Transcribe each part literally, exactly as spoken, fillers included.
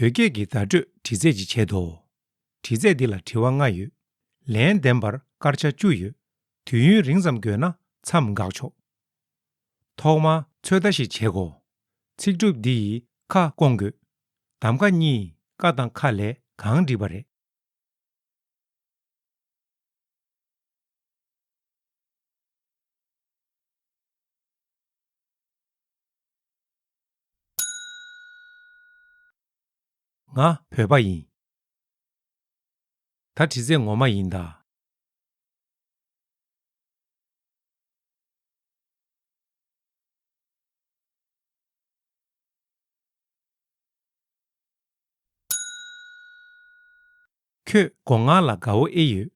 བོད་སྐད་ཀྱི་བརྡ་སྤྲོད་འདྲི་རྩད་ཅིག་བྱེད་དོ། འདྲི་རྩད་འདི་ལ་དྲི་བ་ལྔ་ཡོད། ལན་འདེམས་པར་སྐར་ཆ་བཅུ་ཡོད། དུས་ཡུན་རིང་ཙམ་དགོས་ན་མཚམས་འགག་ཆོག། ཐོག་མར་ཚོད་ལྟ་ཞིག་བྱེད་དགོས། ཚིག་གྲུབ་འདི་ཡིས་ཁ་སྐོང་དགོས། གདམ་ཀ་གཉིས་ཀ་དང་ཁ་ལས་གང་འགྲིག་པ་རེད། ང་བོད་པ་ཡིན། ད་འདྲི་རྩད་ངོ་མ་ཡིན་ད། ཁྱོད་སྒོ་ང་ལ་དགའ་བོ་ཨེ་ཡོད།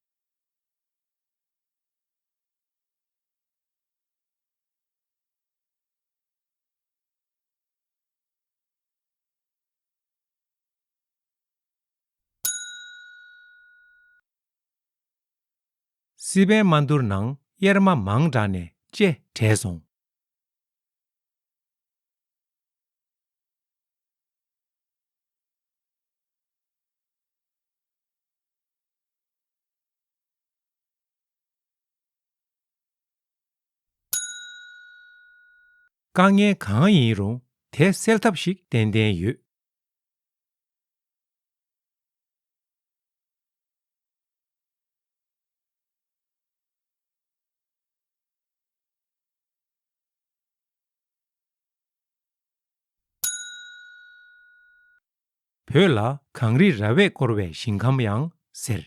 སི་པན་དམའ་འདུར་ནང་གཡེར་མ་མང་དྲགས་ནས་ལྕེ་བྲེགས་སོང་། དཀའ་ངལ་གང་ཡིན་རུང་དེ་སེལ་ཐབས་ཤིག་ཏན་ཏན་ཡོད། བོད་ལ་གངས་རི་ར་བས་བསྐོར་བའི་ཞིང་ཁམས་ཡང་ཟེར།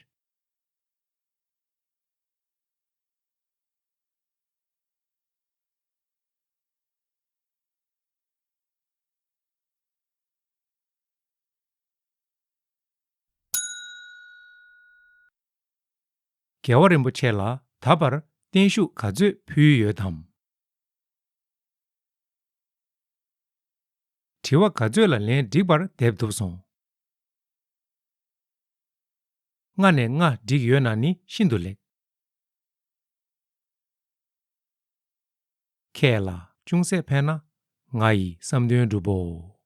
རྒྱལ་བ་རིན་པོ་ཆེ་ལ་ད་བར་བརྟན་བཞུགས་ག་ཚོད་ཕུལ་ཡོད་དམ། དྲི་བ་ག་ཚོད་ལ་ལན་འགྲིག་པར་འདེབས་ཐུབ་སོང་། ལྔ་ནས་ལྔ་འགྲིག་ཡོད་ན་ནི་ཤིན་ཏུ་ལེགས། ཁྱེད་ལ་ཅུང་ཟད་ཕན་ན་ང་ཡི་བསམ་དོན་འགྲུབ་བོ།